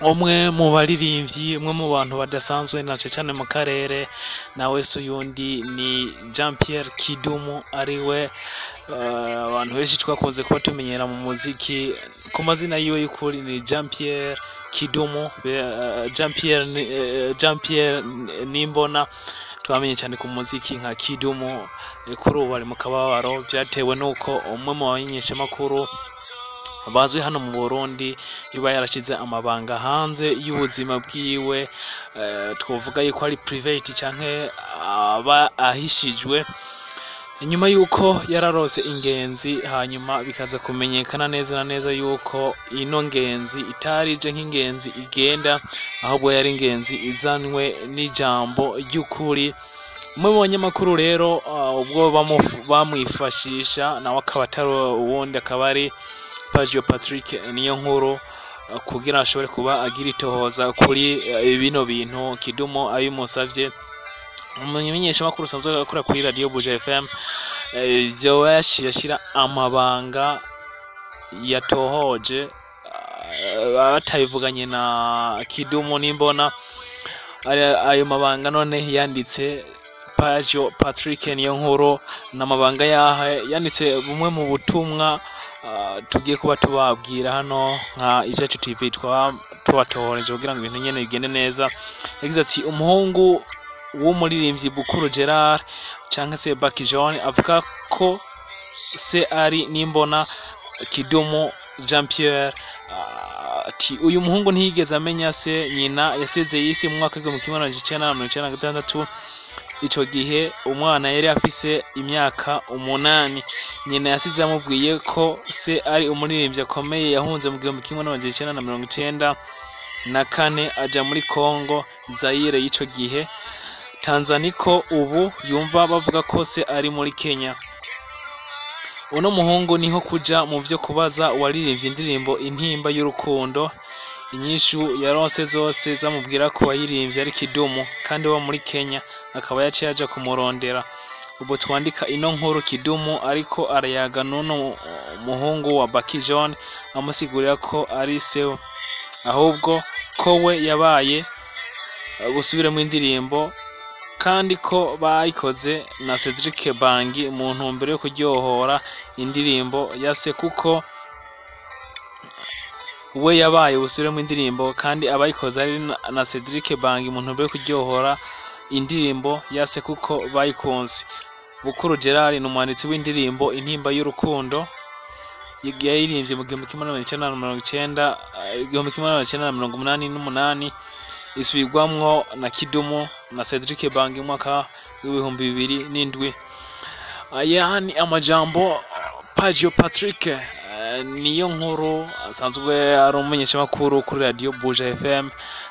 Umwe mu baririmbyi, umwe mu bantu badasanzwe na cane cane mu karere, nawe se uyundi ni Jean Pierre Kidumu, ariwe abantu benshi twakunze kuba tumenyera mu muziki ku mazina yiwe y'ukuri ni Jean Pierre Kidumu, Jean Pierre, Jean Pierre Nimbona twamenye cyane ku muziki nka Kidumu. Kuri ubu ari mu kababaro byatewe n'uko umwe mu bamenyeshamakuru bazwi hano mu Burundi iba yarashize amabanga hanze y'ubuzima bwiwe, twovuga yuko ari private canke aba ahishijwe, inyuma yuko yararose ingenzi, hanyuma bikaza kumenyekana neza na neza yuko ino ngenzi itarije nk'ingenzi igenda, ahubwo yari ingenzi izanwe n'ijambo ry'ukuri. Umwe mu banyamakuru rero, ubwo bamwifashisha, nawe akaba atari uwundi, akaba ari Pagio Patrick niyo nkuru, kugira ashobore kuba agira itohoza kuri bino bintu Kidumu abimusavye. Umumenyeshamakuru usanzwe akora kuri Radio Buja FM, vyoba yaciye ashira amabanga yatohoje, batayivuganye na Kidumu Nimbona. Ayo mabanga none yanditse Pagio Patrick niyo nkuru n'amabanga yahe yanditse bumwe mu butumwa, tugiye kuba tubabwira hano nka Ivyacu TV, twaba tubatohoreje kugira ngo ibintu nyene bigende neza. Yagize ati: "Umuhungu w'umuririmbyi Bukuru Gerard canke se Baki John avuga ko se ari Nimbona Kidumu Jean Pierre." Ati uyu muhungu ntiyigeze amenya se, nyina yasezeye isi mu mwaka w'1996. Ico gihe umwana yari afise imyaka 8. Nyina yasize amubwiye ko se ari umuririmbyi akomeye yahunze mu 1994 aja muri Congo Zaire y'ico gihe, Tanzania, ko ubu yumva bavuga ko se ari muri Kenya. Uno muhungu niho kuja mu vyo kubaza uwaririmbye indirimbo Intimba y'Urukundo. Inyishu yaronse zose zamubwira ko wayirimbye ari Kidumu kandi wo muri Kenya, akaba yaciye aja kumurondera. Ubu twandika ino nkuru, Kidumu ariko arayaga n'uno muhungu wa Baki John, amusigurira ko ari se, ahubwo ko we yabaye busubiremo indirimbo, kandi ko bayikoze na Cedric Bangi mu ntumbero yo kuryohora indirimbo ya se, kuko we yabaye busubiremo indirimbo kandi abayikoze ari na Cedric Bangi mu ntumbero yo kuryohora indirimbo ya se kuko bayikunze. Bukuru Gerard ni umwanditsi w'indirimbo Intimba y'Urukundo yayirimbye mu 1990, 1988, isubirwamwo na Kidumu na Cedric Bangi mu mwaka w'2007. Aya ni amajambo Pagio Patrick niyo nkuru, asanzwe ari umumenyeshamakuru kuri Radio Buja FM,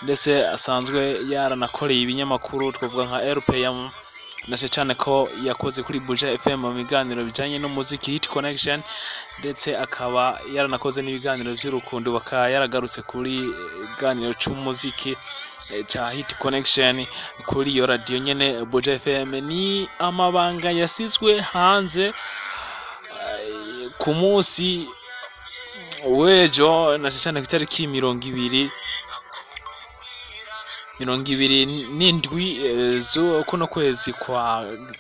ndetse asanzwe yaranakoreye ibinyamakuru twavuga nka RPM, na cyane ko yakoze kuri Buja FM mu biganiro bijanye n'umuziki Hit Connection, ndetse akaba yaranakoze n'ibiganiro by'urukundo, bakaba yaragarutse kuri ikiganiro c'umuziki ca Hit Connection kuri iyo radio nyene Buja FM. Ni amabanga yasizwe hanze ku munsi w'ejo, na cyane ku itariki 27 kuno kwezi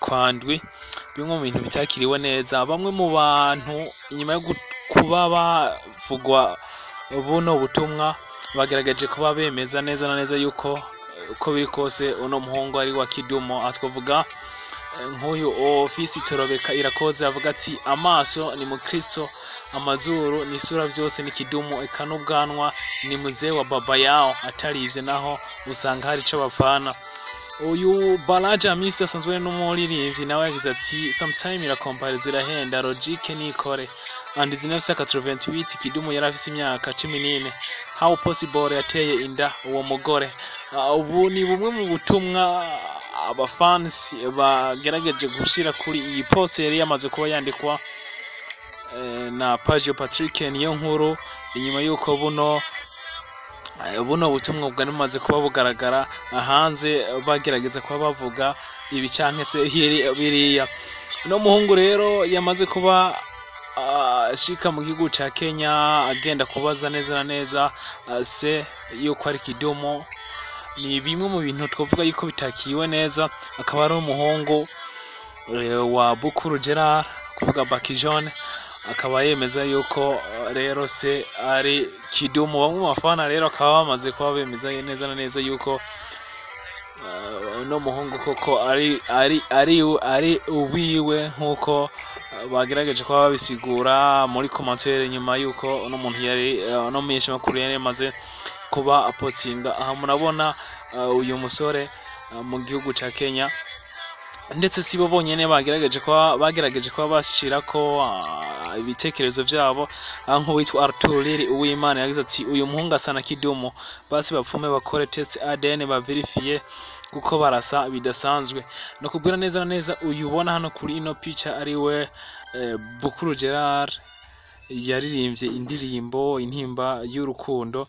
kwa ndwi. Bimwe mu bintu bitakiriwe neza, bamwe mu bantu inyuma yo kuba bavugwa buno butumwa bagerageje kuba bemeza neza na neza yuko uko biri kose uno muhungu ari wa Kidumu. Aha twavuga nk'uyu Ofisi Torobeka Irakoze, avuga ati: "Amaso ni mukristo, amazuru ni isura, byose ni Kidumu, eka n'ubwanwa ni muzee wa baba yao, atarivye naho usanga hari ico bapfana." Uyu Balaja Misi asanzwe n'umuririmbyi, nawe yagize ati: "Sometime irakompare zirahenda, logique nikore and 1988 Kidumu yari afise imyaka 14, how possible yateye inda uwo mugore?" Ubu ni bumwe mu butumwa abafans bagerageje gushira kuri iyi post yari yamaze kuba yandikwa na Pagio Patrick niyo nkuru, inyuma yuko buno butumwa bwari bumaze kuba bugaragara hanze, bagerageza kuba bavuga ibi canke se biriya. Uno muhungu rero yamaze kuba ashika mu gihugu ca Kenya agenda kubaza neza na neza se yuko ari Kidumu. Ni bimwe mu bintu twavuga yuko bitakiwe neza. Akaba ari umuhungu wa Bukuru Gerard, kuvuga Bakijone, akaba yemeza yuko rero se ari Kidumu. Bamwe mu bafana rero akaba bamaze kuba bemeza neza na neza yuko uno muhungu koko ari uwiwe, nkuko bagerageje kuba babisigura muri commentaire nyuma yuko uno muntu yari uno mumenyeshamakuru yari yamaze kuba apostinga. Aha murabona uyu musore mu gihugu ca Kenya. Ndetse si bo bonyene bagerageje kuba bashirako ibitekerezo vyabo, aho nk'uwitwa Arthur Liri Uwimana yagize ati: "Uyu muhungu asa na Kidumu, basi bapfume bakore test ADN baverifiye kuko barasa bidasanzwe." No kubwira neza na neza, uyu ubona hano kuri ino pica ari we Bukuru Gerard yaririmbye indirimbo Intimba y'Urukundo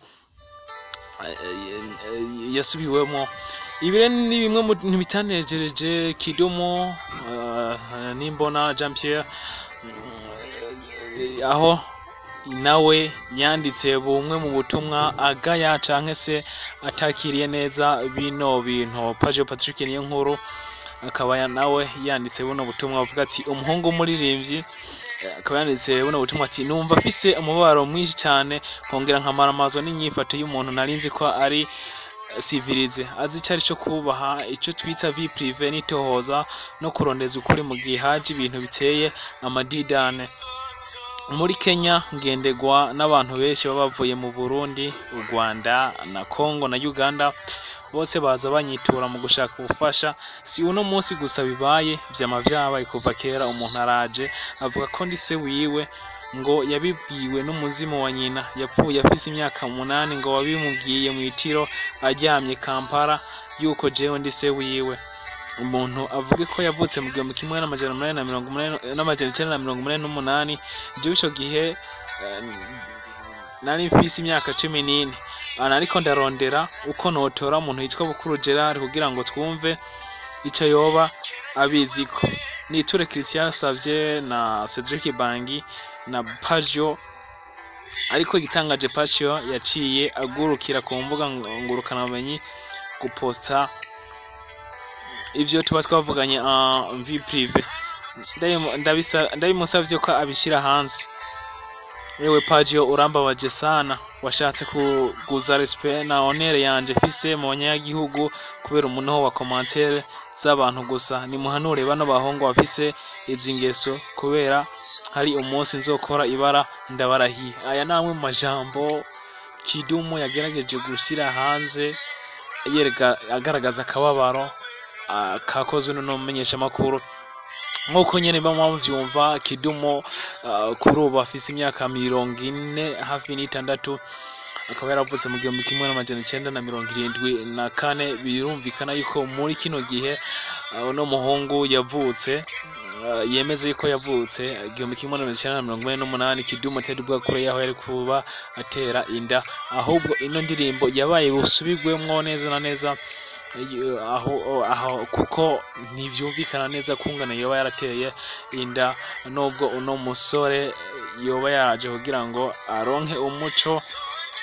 yasubiwemo. Ibi rero ni bimwe mu bintu bitanejereje Kidumu nimbona Jean Pierre, aho nawe yanditse bumwe mu butumwa agaya canke se atakiriye neza bino bintu. Pajo Patrick niyo nkuru akaba nawe yanditse buno butumwa avuga ati umuhungu w'umuririmbyi, akaba yanditse buno butumwa ati: "Numva afise umubabaro mwinshi cyane, nkongera nkamaramazwa n'inyifato y'umuntu narinzi ko ari civilisé, azi icyo ari cyo kubaha icyo twita vie privée n'itohoza no kurondeza ukuri, mu gihe haje ibintu biteye amadidane. Muri Kenya ngendegwa n'abantu benshi baba bavuye mu Burundi, u Rwanda na Congo na Uganda, bose baza banyitura mu gushaka ubufasha. Si uno munsi gusa bibaye, vyama vyabaye kuva kera. Umuntu araje avuga ko ndi se wiwe, ngo yabibwiwe n'umuzimu wa nyina yapfuye afise imyaka 8, ngo wabimubwiye mw'itiro aryamye Kampala, yuko jewe ndi se wiwe. Umuntu avuge ko yavutse mu 1880 n'988, jewe ico gihe nari mfise imyaka 14. Ana ariko ndarondera uko notora umuntu yitwa Bukuru Gerard kugira ngo twumve ico yoba abiziko. Niture Christian Savye na Cedric Bangi na Pagio." Ariko igitangaje, Pagio yaciye agurukira ku mbuga ngurukanabumenyi guposta ivyo tuba twavuganye en vie privée. Ndabimusavye ko abishira hanze. "Ewe Pagio, urambabaje sana. Washatse kuguza respect na honneur yanje mfise mu banyagihugu kubera umunoho wa commentaire z'abantu gusa. Nimuhanure bano bahungu bafise izi ngeso, kubera hari umunsi nzokora ibara, ndabarahiye." Aya ni amwe mu majambo Kidumu yagerageje gushyira hanze yereka agaragaza akababaro kakozwe n'uno mumenyeshamakuru. Nk'uko nyene bamwe muvyumva, Kidumu kuri ubu afise imyaka 46, akaba yaravutse mu 1974. Birumvikana yuko muri kino gihe uno muhungu yavutse, yemeze yuko yavutse 1988, Kidumu atari bwakure yaho yari kuba atera inda. Ahubwo ino ndirimbo yabaye busubigwemwo neza na neza aho kuko ntivyumvikana neza kungana yoba yarateye inda, nubwo uno musore yoba yaraje kugira ngo aronke umuco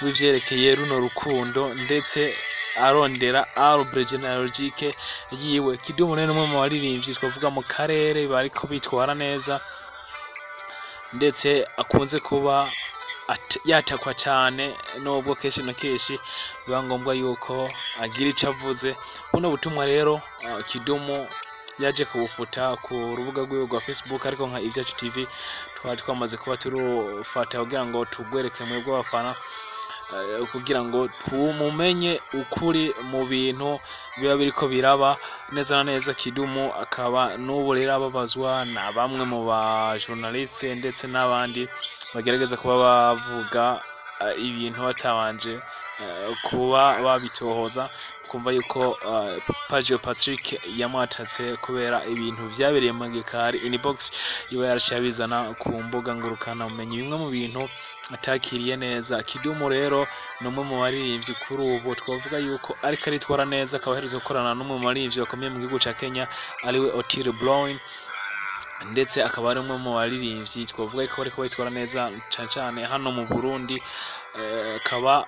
w'ivyerekeye runo rukundo, ndetse arondera arbre généalogique yiwe. Kidumu rero ni umwe mu baririmbyi twavuga mu karere bariko bitwara neza, ndetse akunze kuba yatakwa cane, nubwo kenshi na kenshi biba ngombwa yuko agira ico avuze. Buno butumwa rero Kidumu yaje kubufuta ku rubuga rwiwe rwa Facebook, ariko nka Ivyacu TV twari twamaze kuba turufata kugira ngo tugwereke mwebwe abafana, kugira ngo tumumenye ukuri mu bintu biba biriko biraba neza na neza. Kidumu akaba n'ubu rero ababazwa na bamwe mu ba journaliste ndetse n'abandi bagerageza kuba bavuga ibintu batabanje kuba babitohoza, kumva yuko Pagio Patrick yamwatatse kubera ibintu vyabereye mu gikari inbox, iba yaraciye abizana ku mbuga ngurukana bumenyi, bimwe mu bintu atakiriye neza. Kidumu rero ni umwe mu baririmbyi kuri ubu twavuga yuko ariko aritwara neza, akaba aherutse gukorana n'umwe mu baririmbyi bakomeye mu gihugu ca Kenya, ariwe Otile Brown. Ndetse akaba ari umwe mu baririmbyi twavuga ko bariko bitwara neza cane cane hano mu Burundi. Akaba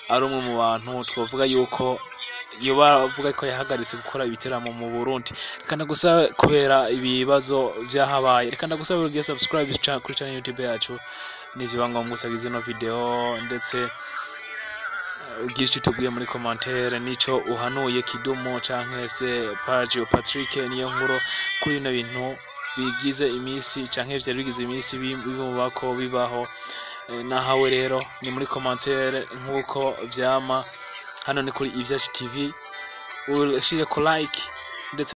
ari umwe mu bantu twavuga yuko yoba avuga ko yahagaritse gukora ibiteramo mu Burundi. Reka ndagusabe, kubera ibibazo vyahabaye, reka ndagusabe ugiye subscribe kuri channel YouTube yacu, nivyo ngombwa usagize ino video, ndetse ugira icyo utubwiye muri commentaire, nico uhanuye Kidumu canke se Page Patrick niyo nkuru kuri bino bintu bigize iminsi canke vyari bigize iminsi bimubako bibaho. Nahawe rero ni muri commentaire nk'uko vyama. Hano ni kuri Ivyacu TV, ushire ko like.